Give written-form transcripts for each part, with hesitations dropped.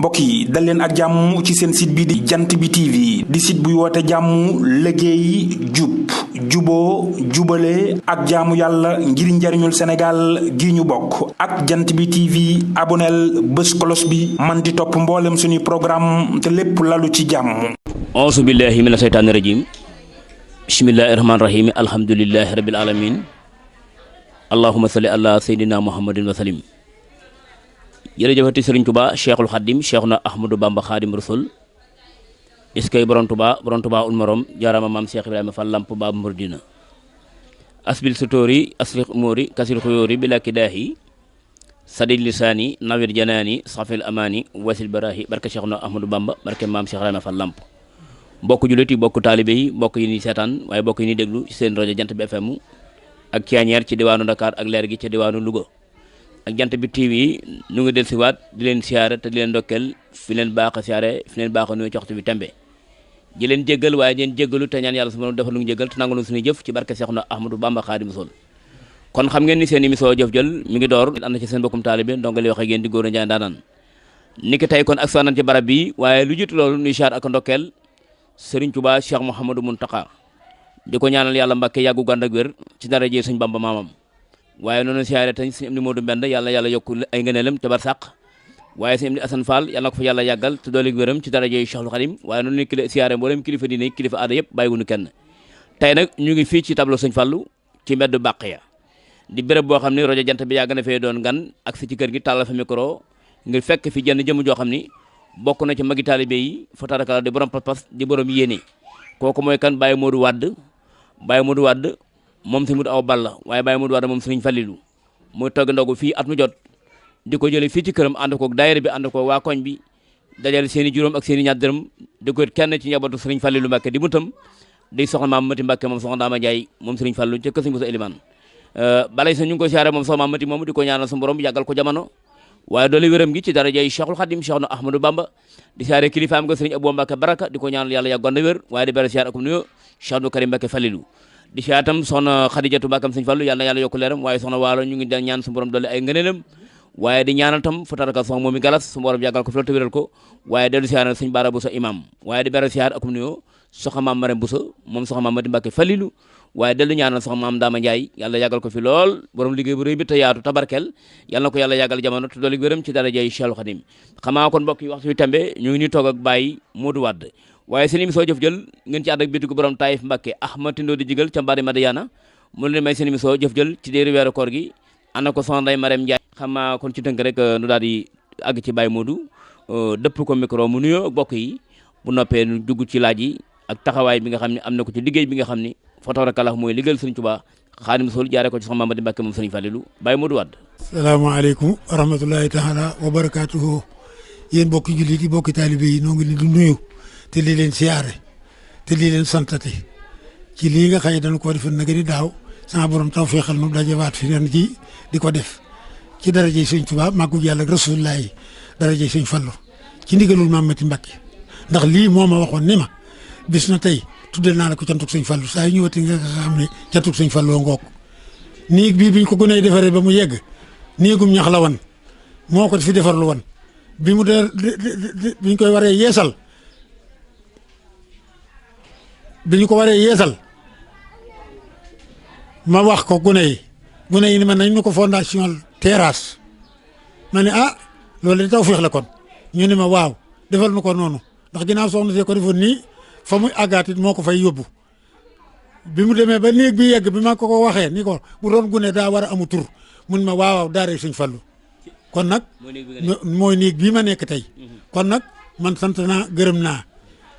mbokk yi dal leen ak jàmm ci seen site bi di jant bi TV di site buy woote jàmm liggéey jub juboo jubale ak jaamu yàlla ngir njariñul Sénégal gi ñu bokk ak jant bi TV aboneel bés kolos bi man di topp mboolem suñuy programme te lépp lalu ci jàmm. auzu billahi mina seytaani rajim bismillahi rahmaani rahim alhamdulillahi rabbil alamin allahumma salli ala sayyidina muhammadin wa salim. jërëjëfati Sëriñ Tuba Cheikhul Khadim Cheikhuna Ahmadou Bamba Khadim Rasul iskay borom Tuba ul morom jaarama maam Cheikh Ibrahima Fall lamp Babu Mouridina asbil sutóori asliq umóori kasil xuyóori bila kidaahi sadid lisaani nawir janaani safil amaani wasil barahi barke Cheikhuna Ahmadou Bamba barke maam Cheikh Ibrahima Fall lamp mbokk jullit yi mbokk taalibe yi mbokk yi ni seetaan waaye mbokk yi ni déglu ci seen rajo Jant bi FM ak Thiéniere ci diwaanu Dakar ak Leer gi ci diwaanu Louga ak Jant bi TV ñu ngi del siwaat di leen siyaare te di leen ndokkeel fi leen baax a siyaare fi leen baax a nuyu ci waxtu bi tembe di leen jéggal waaye di leen jéggalu te ñaan yàlla su ma defal lu ngi jéggal te nangu lu suñuy jëf ci barke Seexuna Ahmadou Bamba Xaadimu Rasuul kon xam ngeen ni seen émission jëf jël mi ngi door ànd ci seen bokkum taalibe ndonga li wax ak yéen di góor a njaay ndaanaan ni ki tey kon ak saanan ci barab bi waaye lu jiitu loolu nuy siyaar ak ndokkeel Sëriñ Tuubaa Cheikh Mouhamadou Mountakha di ko ñaanal yàlla Mbàkke yàggu gànd ak wér ci daraje Sëñ Bamba maamam waaye noonu siyaare tañ sëñ am ni Modou Mbend yàlla yokk ay ngëneelam te bar sàq waaye sëñ am ni Assane Fall yàlla na ko fa yàlla yàggal te doole wéram ci daraje Cheikhul Khadim waaye noonu siyaare mboolem kilifa diine kilifa aada yëpp bàyyiwuñu kenn tey nag ñu ngi fii ci tableau Sëñ Fallu ci mbedd Bàqiya di béréb boo xam ne rajo Jant bi yàgg na fee doon gan ak si ci kër gi tàllal fa micro ngir fekk fi jenn jëmm joo xam ni bokk na ci magi taalibe yi fa tarakala di borom pas-pas di borom yéene kooku mooy kan Baye Modou Wade moom si mut aw balla waaye Baye Modou Wade moom Sëriñ Fallilu muy togg ndogu fii at mu jot di ko jële fii ci këram ànd ko daayira bi ànd ko waa koñ bi dajale seen i juróom ak seen i ñaar dërëm di ko kenn ci njabootu Sëriñ Fallilu Mbàkke di mutam di soxna maam Mati Mbàkke moom soxna Daama Njaay moom Sëriñ Fallu ca kër Sëriñ Musa Elimaan balay sa ñu ngi ko siyaare moom soxna maam Mati moom di ko ñaanal su borom yàggal ko jamono waaye doole wéram gi ci darajay Cheikhul Khadim Cheikhna Ahmadou Bamba di siyaare kilifaam nga Sëriñ Abou Mbàkke Baraka di ko ñaanal yàlla yàggoon na wér waaye di bere siyaare akum nuyoo Cheikh Abdou Karim Mbàkke Fallilu di siyaare tam soxna Xadijatu Mbàkkam Sëñ Fallu yàlla na yàlla yokku leeram waaye soxna Waalo ñu ngi da ñaan su borom doole ay ngëneelam waaye di ñaanal tam fu taraka soxna moomi galas su borom yàggal ko fi la te wéral ko waaye dellu siyaare Sëñ Baara Buso imam waaye di bere siyaare akum nuyoo soxna maam Maram Buso moom soxna maam Mati Mbàkke Fallilu waaye dellu ñaanal soxna maam Daama Njaay yàlla yàggal ko fi lool borom liggéey bu rëy bi te yaatu tabarkel yàlla na ko yàlla yàggal jamono te doole wéram ci darajay Cheikhul Khadim xamaa kon mbokk yi waxtu wi tembe ñu ngi ni toog ak Baye Modou Wade waaye seen émission jëf jël ngeen ci ànd ak bitigu borom Taïf Mbàkke Ahmad Tindo di jigal ca Mbadi Madiana mu leen may seen émission jëf jël ci déeri weeru koor gi ànd ko soxna Ndeye Marème Ndiaye xamaa kon ci tënk rek nu daal di àgg ci Baye Modou dëpp ko micro mu nuyoo ak bokk yi bu noppee nu dugg ci laaj yi ak taxawaay bi nga xam ne am na ko ci liggéey bi nga xam ne fa tabarakallah mooy liggéeyal Sëriñ Tuubaa Xaadimu Rasuul jaare ko ci soxna Mamadi Mbàkke moom Sëriñ Fallilu Baye Modou Wade. salaamaaleykum wa rahmatullahi taala wa barakaatuhu yéen bokki jullit yi bokki taalibe yi noo ngi leen di nuyu te li leen siyaare te li leen santate ci lii nga xëy dañu koo defoon nag di daaw sama borom taw feexal nu dajewaat fi ren ji di ko def ci darajey Sëriñ Tuubaa màggu yàlla Rasulullaahi darajey Sëriñ Fallu ci ndigalul Mamadi Mbàkke ndax lii moo ma waxoon ni ma bis na tey tuddee naa la ko cantuk Sëñ Fallu saa yu ñëwati nga xam ne cantuk Sëñ Fallu ngoog nii bii biñ ko gënee defaree ba mu yegg néegum ñax la woon moo ko fi defarlu woon bi mu dee biñ koy waree yeesal biñ ko waree yeesal ma wax ko gune yi ni ma nañ ñu ko fondation terrasse ma ne loolu di tawfeex la kon ñu ne ma waaw defal nu ko noonu ndax ginnaaw soxna see ko defoon nii fa muy àggaatit moo ko fay yóbbu bi mu demee ba néeg bi yegg bi ma ko waxee ni ko bu doon gune daa war a amu tur mun ma waaw daaree Sëñ Fallu kon nag mooy néeg bii ma nekk tey kon nag man sant naa gërëm naa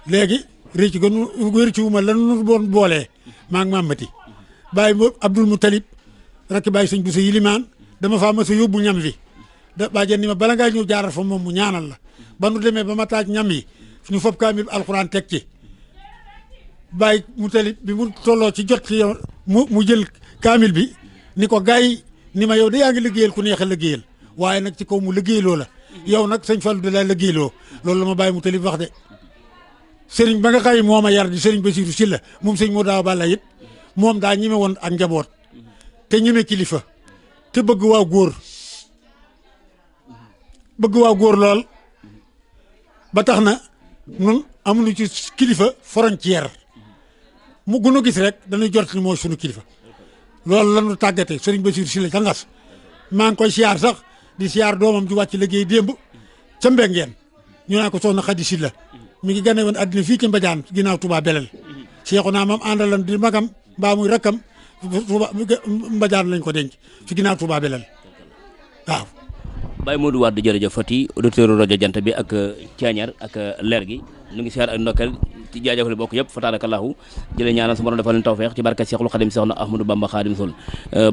léegi rëcc wu ma lan nu doon boolee maa ngi Mamadi Baye Abdul Mutalib rakki Baye Sëñ Buso Yilimaan dama faa ma sa yóbbu ñam wi da bàjjen ni ma bala ngaa ñëw jaaral fa moom mu ñaanal la ba nu demee ba ma taaj ñam yi ñu fob kaamil alxuraan teg ci Baye Mutalib bi mu tolloo ci jot ci yow mu jël kaamil bi ni ko gars yi ni ma yow da yaa ngi liggéeyal ku neex a liggéeyal waaye nag ci kaw mu liggéeyloo la yow nag Sëñ Fallu da laa liggéeyloo loolu la ma Baye Mutalib wax de sëriñ ba nga xay moo ma yar di sëriñ Basiiru Silla moom sëñ moo daaw balla it moom daa ñeme woon ak njaboot te ñeme kilifa te bëgg waaw góor lool ba tax na nun amuñu ci kilifa frontière mu gën a gis rek dañuy jot ni mooy sunu kilifa loolu la ñu tàggate sëriñ Bassirou Sylla ca Ngas maa ngi koy siyaar sax di siyaar doomam ju wàcc liggéey démb ca Mbengeen ñu naan ko soxna Xadi Sylla mi ngi gane woon àddina fii ci Mbadiane ginnaaw Touba Belel seexu naa moom àndalan di magam mbaa muy rakkam Touba Mbadiane lañ ko denc fi ginnaaw Touba Belel waaw. Baye Modou Wade jërëjëf Fati auditeur rajo Jant bi ak Ceeñeer ak leer gi ñu ngi siyaar ak ndokkeel ci jaajëfal bokk yëpp fa taarakallahu jëlee ñaanal su borom defal leen tawfeex ci barke Seexul Xadim Seexna Ahmadou Bamba Xaadim Sol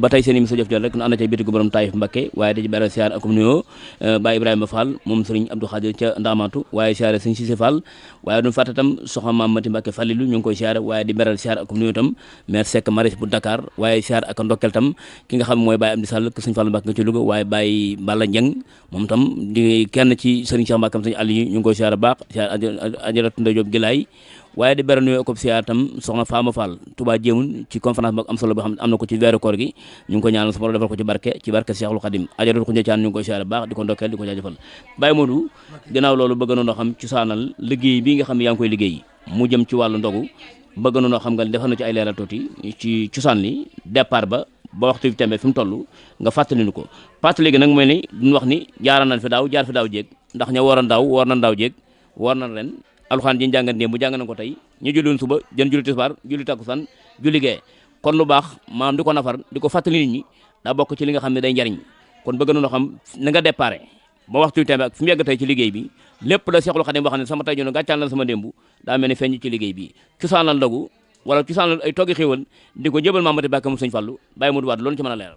ba tey seen émission jëf jël rek nu ànd ca bitigu borom Taïf Mbacké waaye da ci beral siyaar ak nuyoo Baye Ibrahima Fall moom Serigne Abdou Khadir ca Ndamatu waaye siyaare Serigne Cissé Fall waaye duñ fàtte tam soxna Maam Mati Mbacké Fallilu ñu ngi koy siyaare waaye di beral siyaar ak nuyoo tam maire Seck Maris bu Dakar waaye siyaar ak ndokkeel tam ki nga xam mooy Baye Amdi Sall ko Serigne Fall Mbacké nga ci Louga waaye Baye Balla Ndiang moom tam di kenn ci Serigne Cheikh Mbacké Serigne Aliou ñu ngi koy siyaare baax siyaar Ajaratu Ndey Jóob Gilaay waaye di beral nuyoo ko siyaar tam soxna Fama Fall Touba jéemun ci conférence bu am solo boo xam ne am na ko ci weeru koor gi ñu ngi ko ñaanal su borom defal ko ci barke Cheikhul Khadim Ajaratu ko njëcaan ñu ngi koy siyaare baax di ko ndokkeel di ko jaajëfal Baye Modou ginnaaw loolu bëgg noonu xam cosaanal liggéey bi nga xam ne yaa ngi koy liggéey mu jëm ci wàllu ndogu bëgg noonu xam nga defal na ci ay leeral tuuti ci cosaan li départ ba waxtu bi tembe fi mu toll nga fàttali ñu ko fàttali gi nag mooy ni duñ wax ni jaara nañ fi daaw jaar fi daaw jéeg ndax ña waroon daaw war nañ daaw jéeg war nañ ren alxuraan ji njàngat démb bu jàng nañ ko tey ñu julli woon suba jën julli tisbaar julli takkusaan julli gee kon lu baax maanaam di ko nafar di ko fàttali nit ñi daa bokk ci li nga xam ne day njariñ kon bëgg nañoo xam na nga déparé ba waxtu tembe ak fi mu yegg tey ci liggéey bi lépp la Seexul Xadim boo xam ne sama tey jono gàccaal na sama démb daa mel ni feeñ ci liggéey bi cosaanal ndogu wala cosaanal ay toggi xéewal di ko jébal Maam Mati Mbacké mu Sëñ Fallu Baye Modou Wade loolu ci mën a leeral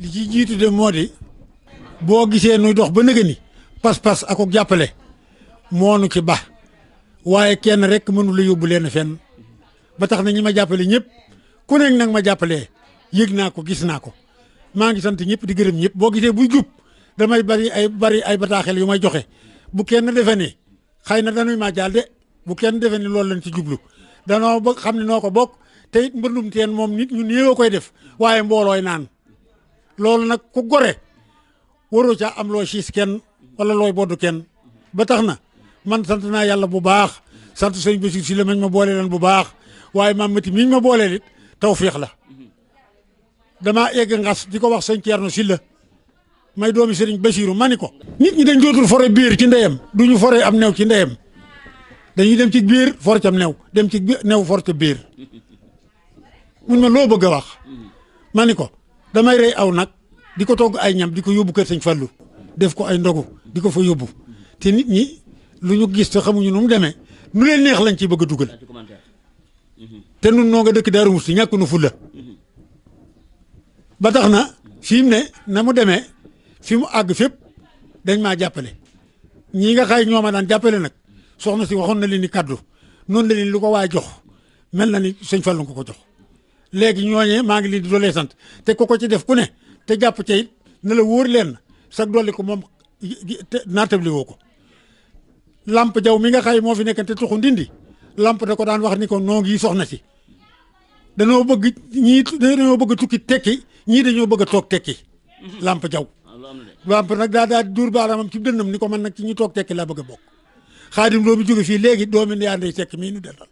li ci jiitu de moo di boo gisee nuy dox ba nëgë ni pas-pas ak jàppale moonu ci ba waaye kenn rek mënu la yóbbu leen fenn ba tax na ñi ma jàppale ñëpp ku nekk nag ma jàppalee yëg naa ko gis naa ko maa ngi sant ñëpp di gërëm ñëpp boo gisee buy jub damay bari ay bataaxel yu may joxe bu kenn defe ni xëy na dañuy maa jaal de bu kenn defe ni loolu lañ ci jublu danoo ba xam ne noo ko bokk te it mbëndum teen moom nit ñu néew koy def waaye mboolooy naan loolu nag ku gore waroo caa am loo siis kenn wala looy boddu kenn ba tax na man sant naa yàlla bu baax sant sëñ Bassirou Sylla mañ ma boole leen bu baax waaye Maam Mati miñ ma booleel it tawféex la damaa egg Ngas di ko wax sëñ Thierno Sylla may doomi sëriñ Bassirou ma ni ko nit ñi dañ dootul fore biir ci ndeyam duñu fore am new ci ndeyam dañuy dem ci biir for cam new dem ci new for ca biir mun ma loo bëgg a wax ma ni ko damay rey aw nag di ko togg ay ñam di ko yóbbu kër sëñ Fallu def ko ay ndogu di ko fa yóbbu te nit ñi lu ñu gis te xamuñu nu mu demee nu leen neex lañ ciy bëgg a dugal te nun noo nga dëkk Daaru Musti ñàkk nu fulla ba tax na fi mu ne na mu demee fi mu àgg fépp dañ maa jàppale ñii nga xay ñoo ma daan jàppale nag soxna si waxoon na leen ni kaddu noonu la leen lu ko waay jox mel na ni sëñ Fallu ko jox léegi ñooñee maa ngi leen di doolee sant te ku ko ci def ku ne te jàpp ca it na la wóor leen sag dolli ko moom naatable woo ko lamp jaw mi nga xay moo fi nekk te tuxu ndindi lamp da ko daan wax ni ko noo ngi soxna si dañoo bëgg tukki tekki ñii dañoo bëgg a toog tekki lamp jaw lamp nag daa duur baaraamam ci dënnam ni ko man nag ci ñi toog tekki laa bëgg a bokk xaadim loo bi jóge fii léegi doomi yaa ndey tekk mii nu dellal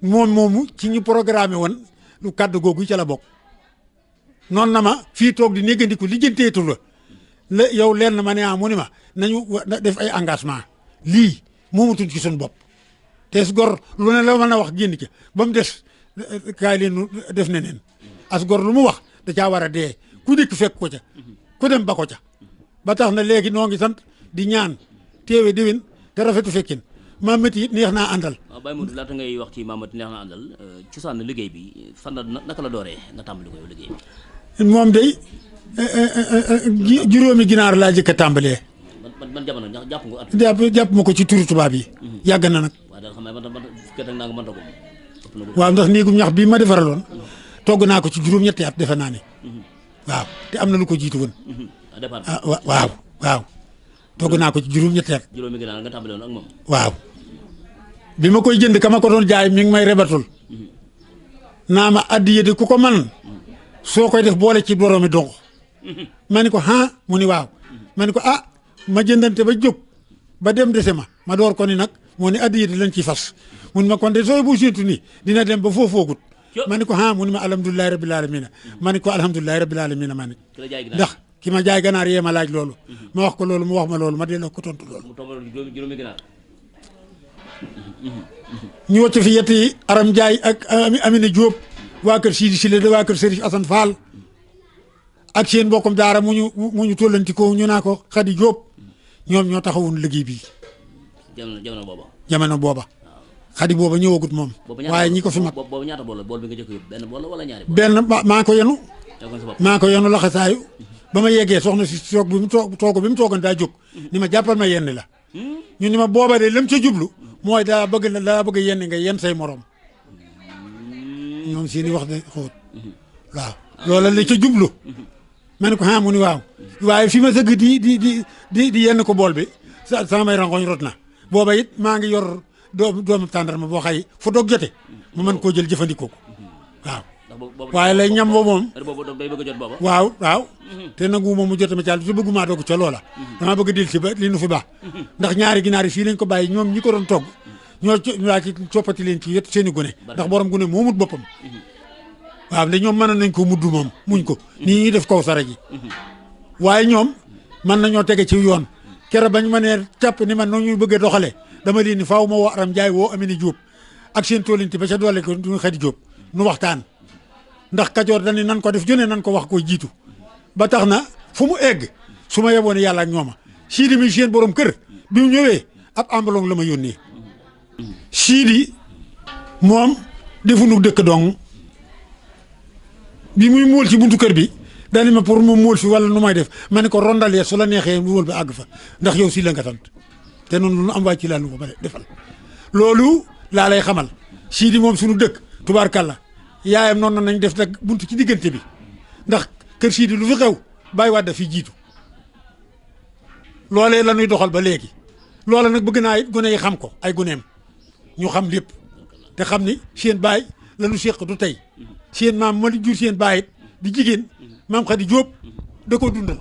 moom moomu ci ñu programmé woon lu kàddu googu ca la bokk noonu na ma fii toog di néggandiku lijjanteetu la yow leen ma ne mu ni ma nañu def ay engagement lii moomatuñ ci suñu bopp te su gor lu ne la mën a wax génn ca ba mu des kaay leen def neneen as gor lu mu wax da caa war a dee ku dikk fekk ko ca ku dem ba ko ca ba tax na léegi noo ngi sant di ñaan teewe déwén te rafetu fekkin Maam Mati it neex naa àndal. waaw Baye Modou laata ngay wax ci Maam Mati neex naa àndal cosaan liggéey bi fan la naka la dooree nga tàmbali ko yow liggéey bi. moom day juróomi ginaar laa jëkk a tàmbalee. ban jamono jàpp nga at. jàpp ma ko ci turu tubaab yi. yàgg na nag. waaw daal xam nga fukki at ak naa nga mën a waaw ndax néegum ñax bii ma defaraloon togg naa ko ci juróom-ñetti at defe naa ne waaw te am na lu ko jiitu woon. waaw togg naa ko ci juróom-ñetti at. juróomi ginaar nga tàmbale woon ak moom. waaw bi ma koy jënd ka ma ko doon jaay mi ngi may rebatul naa ma addiye de ku ko man soo koy def boole ci boroomi donc ma ni ko mu ni waaw ma ni ko ma jëndante ba jóg ba dem dese ma door ko ni nag moo ni addiya di lañ ciy fas mun ma kon de sooy bu séentu ni dina dem ba foofoogut ma ni ko mu ni ma alhamdulilahi rabbil alamina ma ni ko alhamdulilahi rabbil alamina ma ni ndax ki ma jaay ganaar yee ma laaj loolu ma wax ko loolu mu wax ma loolu ma delloo ko tontu loolu ñu wacc fi yetti Aram Ndiaye ak Amina Diop waa kër Sidi Sile de waa kër Serigne Assane Fall ak seen mbokkum daara mu ñu tollanti ko ñu naa ko Khady Diop ñoom ñoo taxawoon liggéey bi jamono booba Khady booba ñëwagut moom waaye ñi ko fi mag boobu ñaata bool bi nga jëkk yóbbu benn bool wala ñaari bool benn maa ko yenu laxasaayu ba ma yeggee soxna si toog bi mu toogoon daa jóg ni ma jàppal ma yenn la ñu ni ma booba de lam ca jublu mooy daa bëgg yenn nga yenn say morom ñoom seeni wax de xóot waaw loola la ca jublu ma ne ko mu ni waaw waaye fi ma sëgg di yenn ko bool bi sama may rangoñ rot na booba it maa ngi yor doomu tàndarma boo xay fu doog jote mu mën koo jël jëfandikoo ko waaw waaye lay ñam boo moom waaw te nanguwuma mu jote ma caal su bëggumaa dogg ca loola damaa bëgg dil si ba li nu fi baax ndax ñaari ginaar yi fii lañ ko bàyyi ñoom ñi ko doon togg ñoo ci coppati leen ci yët seeni gune ndax borom gune moomut boppam waaw nda ñoom mën nañ ko mudd moom muñ ko nii ñuy def kaw sara ji waaye ñoom mën nañoo tege ci yoon kere bañ ma nee càpp ni man noonu ñuy bëgg a doxale dama leen ni faaw ma woo Aram Ndiaye woo Amina Diop ak seen tollinti ba ca doole ko ñu Khady Diop nu waxtaan ndax Kajoor dañu nan ko def jone nan ko wax ko jiitu ba tax na fu mu egg su ma yeboon yàlla ak ñooma Sidi mi seen borom kër bi mu ñëwee ab ambulong la ma yónnee Sidi moom defuñu dëkk dong bi muy móol ci buntu kër bi daani ma pour mu móol fi wala nu may def ma ne ko rondalee su la neexee lu wóol ba àgg fa ndax yow si la nga sant te noonu lu nu am waay ci laa lu ko bare defal loolu laa lay xamal Sidi moom suñu dëkk tubaarkàlla yaayam noonu nañ def nag buntu ci diggante bi ndax kër Sidi lu fi xew bàyyi waat da fi jiitu loolee la ñuy doxal ba léegi loola nag bëgg naa it gune yi xam ko ay guneem ñu xam lépp te xam ni seen baay la ñu séq du tey seen maam ma di jur seen baay it di jigéen maam Khady Diop da ko dundal.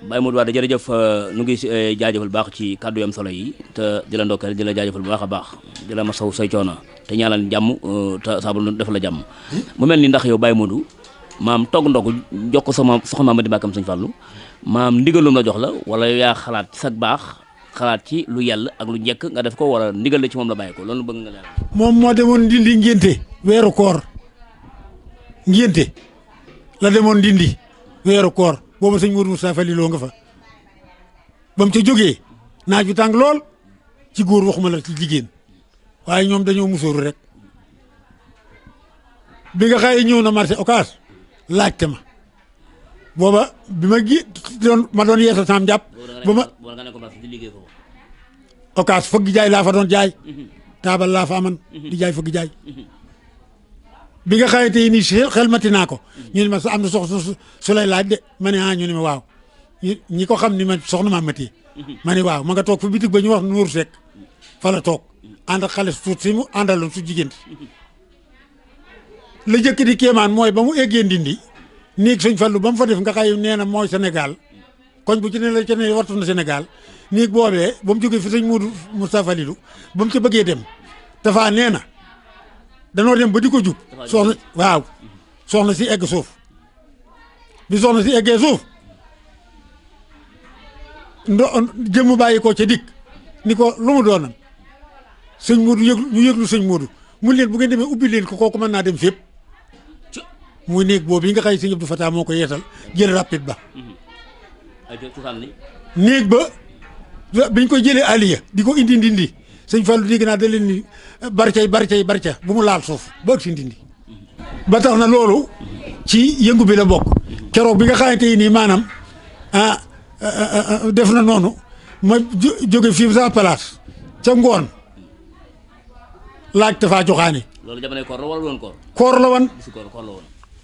Baye Modou Wade jërëjëf nu ngi jaajëfal baax ci kàddu yam solo yi te di la ndokkeel di la jaajëfal bu baax a baax di la masaw say coono te ñaanal jàmm te saabu def la jàmm mu mel ni ndax yow Baye Modou maam togg ndogu jox ko sama soxna Mame Mady Mbakam Sëñ Fallu maam ndigalum la jox la wala yaa xalaat ci sa baax xalaat ci lu yàlla ak lu njëkk nga def ko wala ndigal la ci moom la bàyyi ko loolu bëgg nga leer. moom moo demoon ndindi ngénte weeru koor ngénte la demoon ndindi weeru koor boobu sëñ Mourou Moussa Faliloo nga fa ba mu ca jógee naaj bi tàng lool ci góor waxuma la ci jigéen waaye ñoom dañoo musóoru rek bi nga xaye ñëw na marché Ocass laajte ma booba bi ma doon yeesal sam jàpp ba ma Ocass fëgg jaay laa fa doon jaay taabal laa fa aman di jaay fëgg jaay bi nga xaye tey nii xel mati naa ko ñu ne ma am na soxna su lay laaj de ma ne ñu ne ma waaw ñi ko xam ni ma soxna Mame Mady ma ne waaw ma nga toog fa bitig ba ñu wax Nour Seck fa la toog ànd ak xale su tuut si mu àndaloon su jigéen la jëkk di kéemaan mooy ba mu eggee ndindi néeg Sëñ Fallu ba mu fa def nga xay nee na mooy Sénégal koñ bu ci ne la ca ne wartu na Sénégal néeg boobee ba mu jógee fi Sëñ Modou Moustapha Falilou ba mu ca bëggee dem dafa nee na danoo dem ba di ko jub soxna si egg suuf bi soxna si eggee suuf jëmm bàyyi ko ca dikk ni ko lu mu doonam Sëñ Modou ñu yëglu Sëñ Modou mun leen bu ngeen demee ubbi leen ko kooku mën naa dem fépp muy néeg boobu yi nga xay Sëñ Abdou Fatah moo ko yeesal jël rapide ba néeg ba biñ ko jëlee aliya di ko indi ndindi Sëñ Fallu dégg naa da leen ni barca bu mu laal suuf ba ëgg si ndindi ba tax na loolu ci yëngu bi la bokk keroog bi nga xamante nii maanaam def na noonu ma jóge fii sa place ca ngoon laaj dafaa joxaane. loolu jamonoy koor la wala woon koor. koor la wan.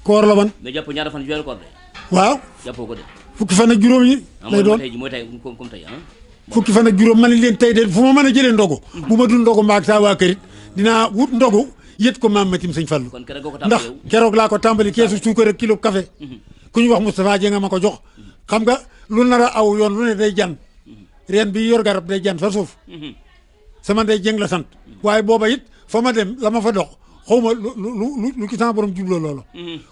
koor la wan. nga jàpp ñaata fan ci weeru koor de. waaw. jàppoo ko de. fukki fan ak juróom yi. lay doon mooy tey comme tey fukki fan ak juróom ma ne leen tey de fu ma mën a jëlee ndogu. bu ma dul ndogu maag saa waa kërit dinaa wut ndogu yët ko Mame Mady Sëñ Fallu. ndax keroog laa ko tàmbali keesu suukar ak kilo café ku ñu wax Moustapha Dieng nga ma ko jox xam nga lu nar a aw yoon lu ne day jan reen bi yor garab day jan fa suuf sama ndey jëng la sant waaye booba it fa ma dem la ma fa dox xaw ma lu ci sama borom jubloo loolu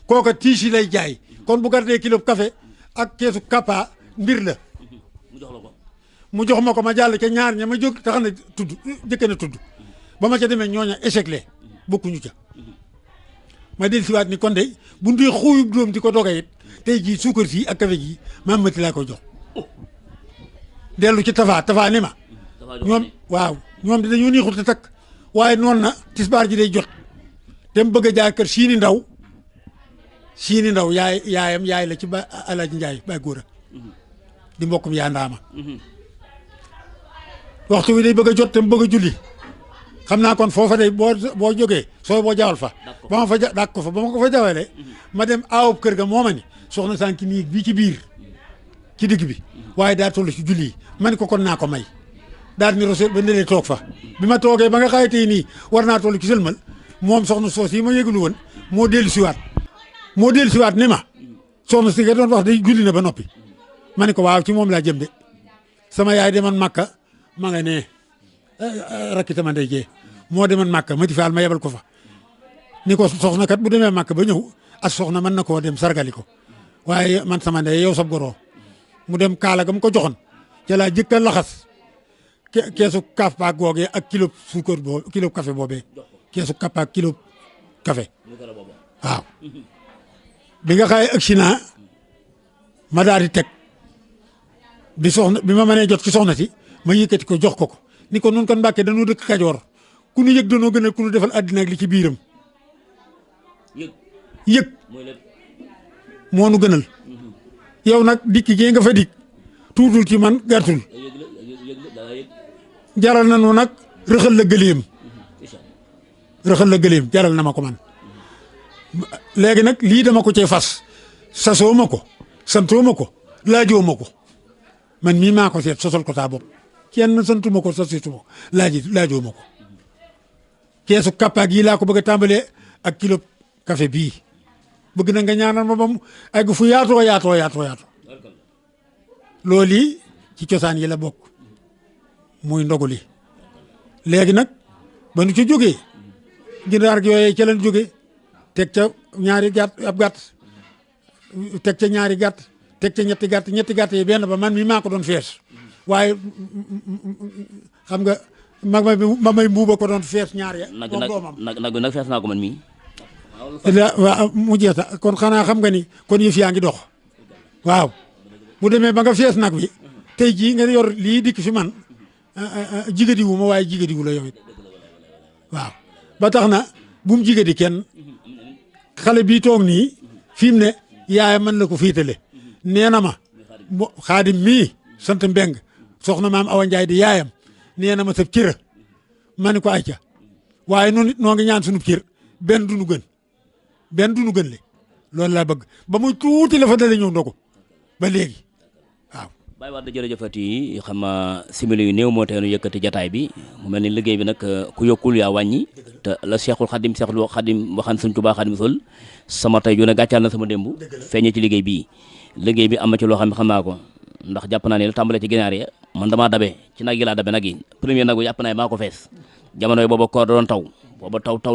kooka tiis yi lay jaay kon bu gardee kilo café ak keesu kappa mbir la mu jox ma ko ma jàll ca ñaar ña ma jóg tax na tudd jëkk na tudd ba ma ca demee ñooña échec le bokkuñu ca ma del siwaat ni kon de bu ndee xuuyub doom di ko doga it tey jii suukar si ak café gi maam mati laa ko jox dellu ci tafaa ni ma ñoom waaw ñoom di dañoo neexul te takk waaye noonu na tisbaar ji day jot te mu bëgg a jaar kër siini ndaw yaayam yaay la ci ba Alaaji Njaay ba góor a di mbokkum yaa ndaama waxtu wi day bëgg a jot te mu bëgg a julli xam naa kon foofa day boo jógee soo boo jawal fa ba ma fa dak ko fa ba ma ko fa jawalee ma dem aawub kër ga mooma ni soxna sànki nii bii ci biir ci digg bi waaye daa toll ci julli yi ma ni ko kon naa ko may daal ni roset ba ndelee toog fa bi ma toogee ba nga xaye tey nii war naa toll ci sëlmal moom soxna soos yi ma yëglu woon moo dellu siwaat ni ma soxna si nga doon wax day julli na ba noppi ma ni ko waaw ci moom laa jëm de sama yaay deman Makka ma nga ne rakkitama ndey jee moo deman Makka Mati Faal ma yebal ko fa ni ko soxna kat bu demee Makka ba ñëw as soxna mën na koo dem sargali ko waaye man sama ndey yow sab goroo mu dem kaala gam ko joxoon ca laa jëkka laxas keesu kaaf baak googee ak kilo suukar boobu kilo café boobee keesu kapp ak kilo café waaw bi nga xaye accident ma daal di teg bi ma mënee jot ci soxna si ma yëkkati ko jox ko ni ko nun kon Mbàkke dañoo dëkk Kajoor ku nu yëg danoo gën a ku nu defal àddina ak li ci biiram yëg moo nu gënal yow nag dikk gee nga fa dikk tuutul ci man gàttul jaral na nu nag rëxal la gëléem jaral na ma ko man léegi nag lii dama ko cee fas sasoo ma ko santoo ma ko laajoo ma ko man mii maa ko seet sosal ko saa bopp kenn santu ma ko sasitu ma ko laajoo ma ko keesu kappaak yi laa ko bëgg a tàmbalee ak kilo café bii bëgg na nga ñaanal ma ba mu egg fu yaatoo loolu yi ci cosaan yi la bokk muy ndogu li léegi nag ba nu ca jógee ginaar gi yooyee ca lañ jógee teg ca ñaari gàtt ab gàtt teg ca ñaari gàtt teg ca ñetti gàtt yi benn ba man mi maa ko doon fees waaye xam nga ma may mbuuba ko doon fees ñaar ya moom doomam nag fees naa ko man mii waaw mu jeeta kon xanaa xam nga ni kon yëf yaa ngi dox waaw bu demee ba nga fees nag wi tey jii nga yor lii dikk fi man jigadiwu ma waaye jigadiwu la yow it waaw ba tax na bu mu jigadi kenn xale bii toog nii fi mu ne yaay man la ko fiitale nee na ma xaadim mii sant mbeng soxna maam Awa Njaay di yaayam nee na ma sab cëra ma ni ko ayca waaye noonu noo ngi ñaan sunub cër benn du nu gën le loolu laa bëgg ba muy tuuti la fa dale ñëw ndogu ba léegi waaw Baye Wade jërëjëfati xam simili yu néew moo teenu yëkkati jataay bi mu mel ni liggéey bi nag ku yokkul yaa wàññi te la Cheikhul Khadim waxaan Sëñ Tuubaa Xadim Sol sama tey ju ne gàccaal na sama démb feeñee ci liggéey bi am na ci loo xam ne xam naa ko ndax jàpp naa ne la tàmbalee ci ginaar ya man damaa dabe ci nag yi laa dabe nag yi premier nag bi jàpp naa maa ko fees jamono yi booba koor doon taw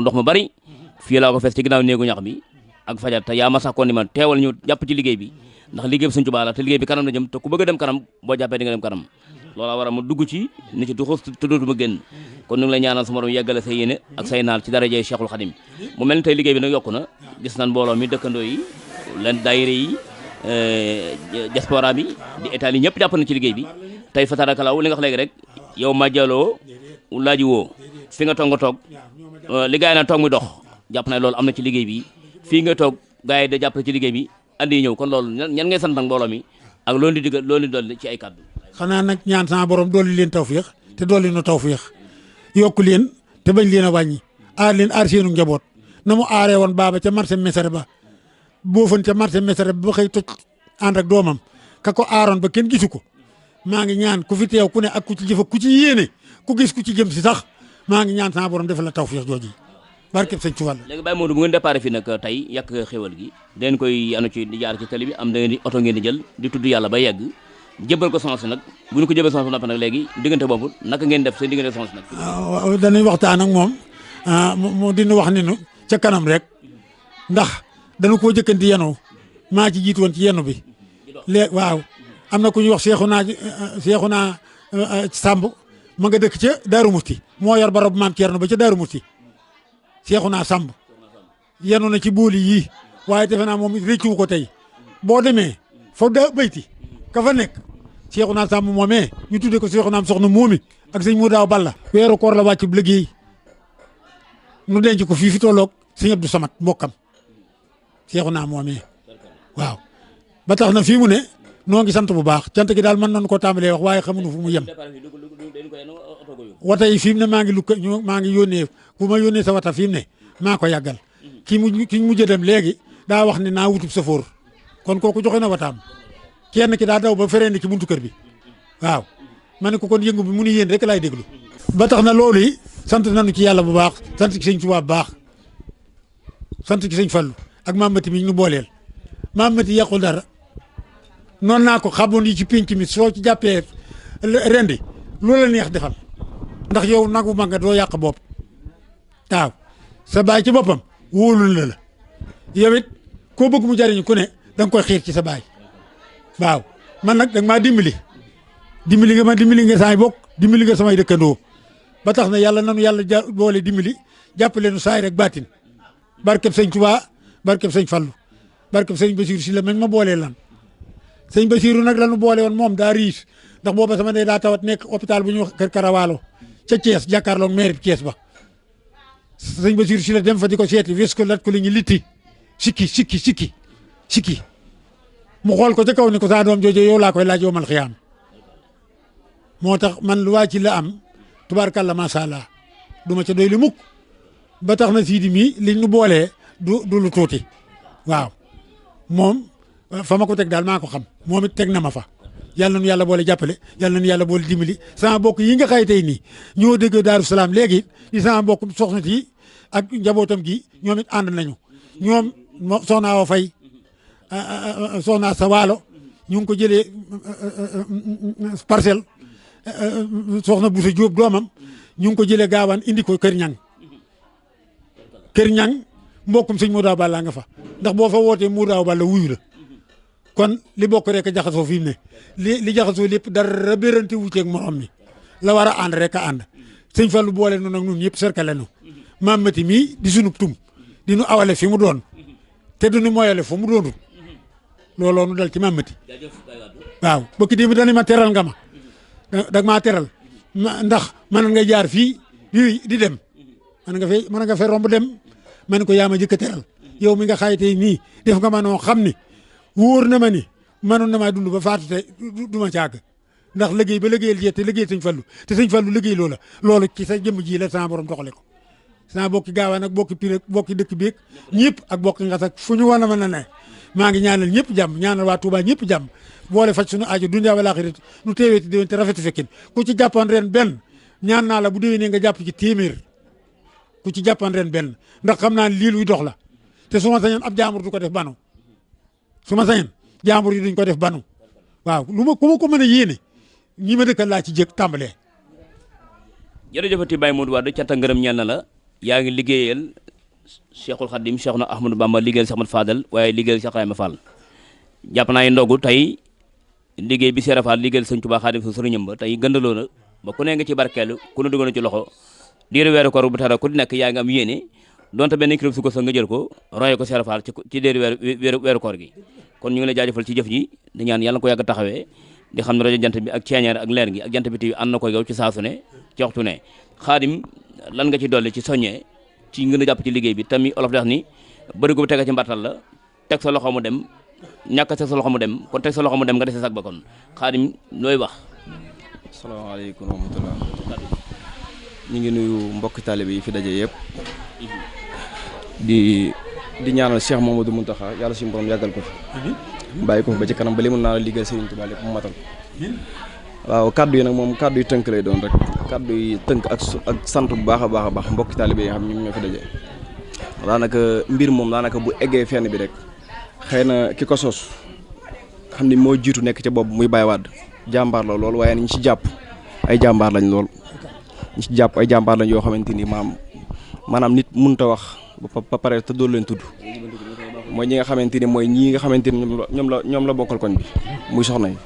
ndox mu bari fii laa ko fees ci ginnaaw néegu ñax bi ak fajar te yaa ma sax ko ni ma teewal ñu jàpp ci liggéey bi ndax liggéey bi Sëñ Tuubaa la te liggéey bi kanam la jëm te ku bëgg a dem kanam boo jàppee di nga dem kanam loola war a mu dugg ci ni ci duxus te dootuma génn kon ñu ngi lay ñaanal sama borom yeggale say yéene ak say naal ci darajey Cheikhul Khadim mu mel ni tey liggéey bi nag yokku na gis nañ mbooloo mi dëkkandoo yi leen daayira yi diaspora bi di état yi ñëpp jàpp na ci liggéey bi tey fa tarakalaw li nga wax léegi rek yow ma jaloo laaji woo fi nga toog nga toog li gaay na toog muy dox jàpp na loolu am na ci liggéey bi fii nga toog gaay yi da jàpp ci liggéey bi andi ñëw kon loolu ñan ngay sant nag mbooloo mi ak loolu di digg loolu di dolli ci ay kàddu xanaa nag ñaan sama borom dolli leen tawféex te dolli na tawféex yokku leen te bañ leen a wàññi aar leen aar seenu njaboot na mu aaree woon baaba ca marché Mesere ba boofan ca marché Mesere ba xëy toj ànd ak doomam ka ko aaroon ba kenn gisu ko maa ngi ñaan ku fi teew ku ne ak ku ci jëf ku ci yéene ku gis ku ci jëm si sax maa ngi ñaan sama borom defal la tawféex jooji barkeb Sëñ Tuubaa. léegi Baye Modou bu ngeen départ fii nag tey yàq xéwal gi dañ koy anu ci di jaar ci tali bi am da ngeen di oto ngeen di jël di tudd yàlla ba yegg jëbal ko soxna si nag bu ñu ko jëbal soxna si noppi nag léegi diggante boobu naka ngeen def seen diggante soxna si nag. waaw dañuy waxtaan ak moom mu dina wax ni nu ca kanam rek ndax dañu koo jëkkanti yenu maa ci jiitu woon ci yenu bi léegi waaw am na ku ñuy wax Seexuna Samb ma nga dëkk ca Daaru Musti moo yor barab maam Thierno ba ca Daaru Musti Seexuna Samb yenu na ci booli yii waaye defe naa moom réccu ko tey boo demee foog da bayti ka fa nekk Seexuna Samb moomee ñu tuddee ko Seexuna soxna moomi ak sëñ Moudaaw Balla weeru koor la wàcc liggéey nu denc ko fii fi tolloog sëñ Abdou Samad mbokkam Seexuna moomee waaw ba tax na fii mu ne noo ngi sant bu baax cant gi daal mën nañu koo tàmbalee wax waaye xamuñu fu mu yem wata yi fi mu ne maa ngi yónnee bu ma yónnee sa wata fi mu ne maa ko yàggal ki mujj dem léegi daa wax ne naa wutub safoor kon kooku joxe na wataam kenn ki daa daw ba feree ni ci buntu kër bi waaw ma ne ko kon yëngu bi mu ni yéen rek laay déglu ba tax na loolu yi sant nañu ci yàlla bu baax sant ci sëñ Tuubaa bu baax sant ci sëñ Fallu ak Mamati mi ñu booleel Mamati yàqul dara noonu naa ko xamoon yi ci pénc mi soo ci jàppee rendi lu la neex defal ndax yow nagu mag nga doo yàq bopp waaw sa baay ci boppam wóolul la yow it koo bëgg mu jariñu ku ne da nga koy xiir ci sa baay waaw man nag danga maa dimbali nga saay bokk dimbali nga samay dëkkandoo ba tax na yàlla nanu yàlla boole dimbali jàppale nu saay rek baatin barkeb sëñ Tuubaa barkeb sëñ Fallu barkeb sëñ Basiiru si la mañ ma boolee lan sëñ Basiiru nag lanu boole woon moom daa riis ndax booba sama ndey daa tawat nekk hôpital bu ñuy wax Kër Karawaalo ca Thiès jàkkaarloog maire bi Thiès ba sëñ Basiiru si la dem fa di ko seeti wis ko lat ko li ñu litti sikki mu xool ko ca kaw ni ko saa doom jooju yow laa koy laaj yow mal xiyaam moo tax man lu waa ci la am tubaarkàlla macha allah du ma ca doy lu mukk ba tax na siidi mii liñ nu boolee du lu tuuti waaw moom fa ma ko teg daal maa ko xam moom it teg na ma fa yàlla nañu yàlla boole jàppale yàlla nañu yàlla boole dimbali sama mbokk yi nga xay tey nii ñoo dégg Daaru Salaam léegi di sama mbokk soxna yi ak njabootam gi ñoom it ànd nañu ñoom soxna Awa Fay soxna sa waalo ñu ngi ko jëlee parcelle soxna Boussa Diop doomam ñu ngi ko jëlee gaawaan indi ko Kër Ñang mbokkum sëñ Moudaaw Balla nga fa ndax boo fa wootee Moudaaw Balla wuyu la kon li bokk rek a jaxasoo fi mu ne li jaxasoo lépp dara bérante wuuteeg morom mi la war a ànd rek a ànd sëñ Fallu boole noonu ak ñun ñëpp cercle nu Mamati mii di sunub tum di nu awale fi mu doon te du nu moyale fu mu doonul looloo nu dal ci Mamati waaw bokki démb dañu ma teral nga ma dag maa teral ndax mën nga jaar fii di dem mën nga fe romb dem man ko yaa ma jëkk a teral yow mi nga xaytee nii def nga ma noo xam ni wóor na ma ni mënoon na maa dund ba faatu te du ma càgg ndax liggéey ba liggéeyal jee te liggéey sëñ Fallu te sëñ Fallu liggéey loola loolu ci sa jëmm ji la sama borom doxale ko sama bokki gaawaan ak bokki Pire bokki dëkk bi ñëpp ak bokki ngas ak fu ñu war a mën a ne maa ngi ñaanal ñëpp jàmm ñaanal waa Touba ñëpp jàmm boole faj suñu aajo dunya wal aaxirat nu teewee ti déwén te rafeti fekkin ku ci jàppoon ren benn ñaan naa la bu déwénee nga jàpp ci téeméer ku ci jàppoon ren benn ndax xam naa lii luy dox la te su ma sañoon ab jaambur du ko def banu su ma sañoon jaambur yi duñ ko def banu waaw lu ma ku ma ko mën a yéene ñi ma dëkkal laa ci jëkk tàmbalee. jërëjëfati Baye Modou Wade cant ak ngërëm ñeel na la yaa ngi liggéeyal Cheikhul Khadim Cheikhna Ahmadou Bamba liggéeyal Cheikh Ahmadou Fadal waaye liggéeyal Cheikh Ibrahima Fall jàpp naa ndogu tey liggéey bi Cheikh Fall liggéeyal Sëñ Tuubaa Xaadim su sëriñam ba tey gëndaloo na ba ku ne nga ci barkeelu ku ne dugg na ci loxo diiru weeru koor bu tara ku nekk yaa ngi am yéene donte benn kilo su ko sax nga jël ko roye ko Cheikh Fall ci diiru weeru koor gi kon ñu ngi lay jaajëfal ci jëf ji di ñaan yàlla ko yàgg taxawee di xam ne rajo jant bi ak ceeñeer ak leer gi ak jant bi TV ànd na ko yow ci saasu ne ci waxtu ne Xaadim lan nga ci dolli ci soññee ci ngën a jàpp ci liggéey bi tamit olof di wax ni bëri ko bu tege ci mbartal la teg sa loxo mu dem ñàkk teg sa loxo mu dem kon teg sa loxo mu dem nga dese sag ba kon Xaadim looy wax. asalaamaaleykum wa rahmatulah ñu ngi nuyu mbokki taalibe yi fi daje yëpp di ñaanal Cheikh Mamadou Mountakha yàlla suñu borom yàggal ko fi bàyyi ko fi ba ci kanam ba li mun naa la liggéey Serigne Touba lépp mu matal waaw kaddu yi nag moom kaddu yi tënk lay doon rek kaddu yi tënk ak sant bu baax a baax mbokki taalibe yi nga xam ñoom ñoo fi daje daanaka mbir moom daanaka bu eggee fenn bi rek xëy na ki ko sos xam ni moo jiitu nekk ca bopp muy Baye Wade jàmbaar la lool waaye ñu ci jàpp ay jàmbaar lañ lool ñu ci jàpp ay jàmbaar lañ yoo xamante ni maanaam nit mënut a wax ba pare te doolu leen tudd mooy ñi nga xamante ni mooy ñii nga xamante ni ñoom la bokkal koñ bi muy soxna yi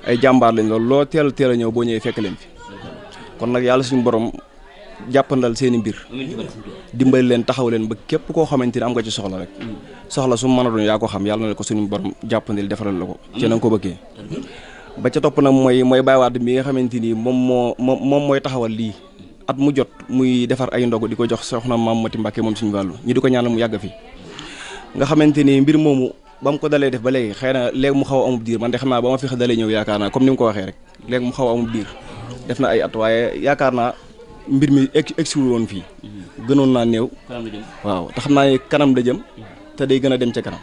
ay jàmbaar lañ lool loo teel a ñëw boo ñëwee fekk leen fi kon nag yàlla suñu borom jàppandal seeni mbir dimbali leen taxaw leen ba képp koo xamante ni am nga ci soxla rek soxla su mu mën a doon yaa ko xam yàlla na ko suñu borom jàppandil defaral la ko ci na nga ko bëggee ba ca topp nag mooy Baye Wade mi nga xamante ni moom mooy taxawal lii at mu jot muy defar ay ndogu di ko jox soxna Maam Mati Mbàkke moom suñu wàllu ñu di ko ñaanal mu yàgg fi nga xamante ni mbir moomu ba mu ko dalee def ba léegi xëy na léegi mu xaw a amub diir man de xam naa ba ma fi dalee ñëw yaakaar naa comme ni mu ko waxee rek léegi mu xaw a amub diir def na ay at waaye yaakaar naa mbir mi egsiwul woon fii gënoon naa néew waaw te xam naa ne kanam la jëm te day gën a dem ca kanam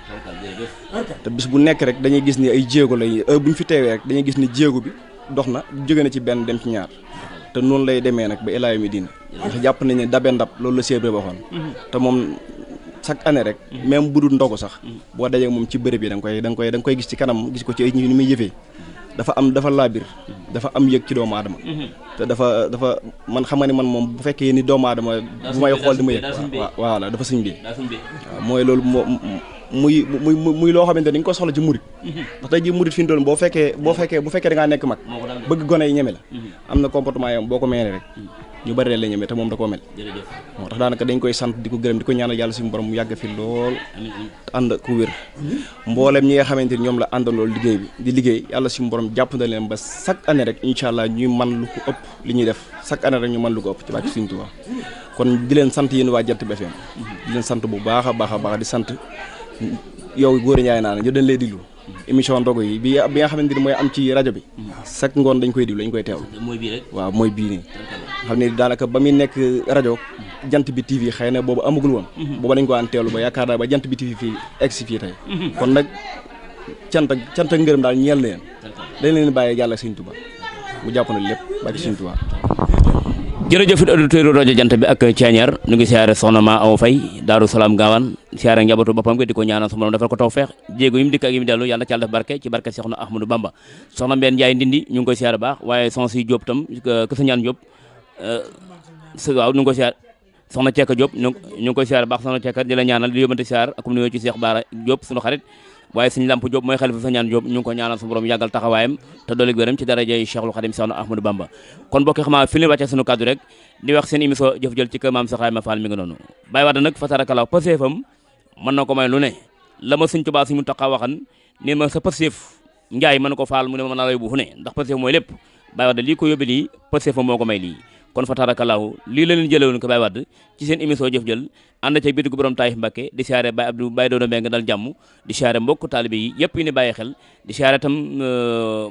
te bis bu nekk rek dañuy gis ni ay jéego lay bu ñu fi teewee rek dañuy gis ni jéego bi dox na jóge na ci benn dem ci ñaar te noonu lay demee nag ba ilaayu mi diin ndax jàpp nañ ne dabe ndab loolu la séeréer waxoon te moom chaque année rek même bu dul ndogu sax boo dajee moom ci bërëb yi da nga koy gis ci kanam gis ko ci ay ni muy jëfee dafa laabir dafa am yëg ci doomu aadama te dafa man xam nga ni man moom bu fekkee ni doomu aadama bu may xool di ma yëg waaw la dafa sëñ bi waaw mooy loolu muy loo xamante ni nga ko soxla ci murit ndax tey jii murit fi mu toll boo fekkee da ngaa nekk mag bëgg gone yi ñeme la am na comportement yam boo ko meene rek ñu bari la ñeme te moom da koo mel moo tax daanaka dañ koy sant di ko gërëm di ko ñaanal yàlla suñu borom mu yàgg fi lool ànd ku wér mboolem ñi nga xamante ni ñoom la àndandoo liggéey bi di liggéey yàlla suñu borom jàpp na leen ba chaque année rek incha allah ñuy man lu ko ëpp li ñuy def chaque année rek ñu man lu ko ëpp ci bàcc Sëriñ Tuubaa kon di leen sant yéen waa Jant bi FM di leen sant bu baax a baax di sant yow Gora Ndiaye naa ñu dañ lay diglu émission ndogu yi bi nga xamante ni mooy am ci rajo bi chaque ngoon dañ koy diglu dañ koy teewlu waaw mooy bii nii xam ne daanaka ba muy nekk rajo Jant bi TV xëy na boobu amagul woon booba dañ ko an teewlu ba yaakaar naa ba Jant bi TV fii egsi fii tey kon nag cant ak ngërëm daal ñeel na yéen dañ leen bàyyi yàlla Sëriñ Tuubaa mu jàpp na lépp bàyyi Sëriñ Tuubaa jërëjëf auditeur rajo Jant bi ak Thiéniere ñu ngi siyaare soxna Ma Awa Faye Daaru Salaam Gaawaan siyaare njabootu boppam gi di ko ñaanal su borom defal ko tawfeex jéego yi mu dikk ak yi mu dellu yàlla na ci yàlla def barke ci barke Soxna Ahmadou Bamba soxna Mbène Ndiaye Ndindi ñu ngi koy siyaare baax waaye son si Diop tam ke sa ñaan Diop waaw ñu ngi koy siyaare soxna Cekka Diop ñu ngi koy siyaare baax soxna Cekka di la ñaanal di yóbbante siyaar ak nuyoo ci Cheikh Bara Diop suñu xarit waaye suñu lamp Diop mooy xalifa sa ñaan Diop ñu ngi ko ñaanal su borom yàggal taxawaayam te dolli gërëm ci darajay Cheikhul Khadim Soxna Ahmadou Bamba kon bokki xamaa fi leen wàccee suñu kaddu rek di wax seen émission jëf jël ci kër maam Saxaay ma Fall mi nga noonu Baye Wade nag fa tarakalaw paseefam mën na ko may lu ne la ma Sëñ Tuubaa suñu taxaw waxan ni ma sa paseef njaay mën na ko faal mu ne ma naa lay bu fu ne ndax paseef mooy lépp Baye Wade lii ko yóbbi lii paseefam moo ko may lii kon fa tarakalaw lii la leen jëlewoon ko Baye Wade ci seen émission jëf jël ànd ca biir gu borom Taïf Mbacké di siyaare Baye Abdou Baye Doodo Mbengue dal jàmm di siyaare mbokk taalibe yi yëpp yi ni bàyyi xel di siyaare tam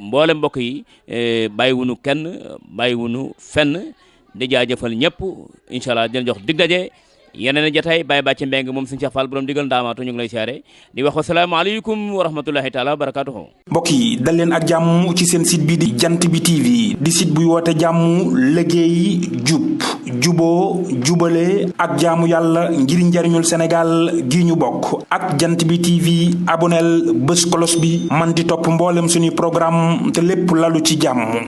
mboole mbokk yi bàyyiwunu kenn bàyyiwunu fenn di jaajëfal ñëpp incha allah dina jox dig daje yeneen a jotaay Baye Bàcce Mbengue moom suñu Cheikh Fall borom digal ndaamaatu ñu ngi lay siyaare di wax wasalaamaaleykum wa rahmatullahi taala wa barakatuhu mbokk yi dal leen ak jàmm ci seen site bi di Jant bi TV di site buy woote jàmm liggéey jub juboo jubale ak jaamu yàlla ngir njariñul Sénégal gi ñu bokk ak Jant bi TV aboneel bés kolos bi man di topp mboolem suñuy programme te lépp lalu ci jàmm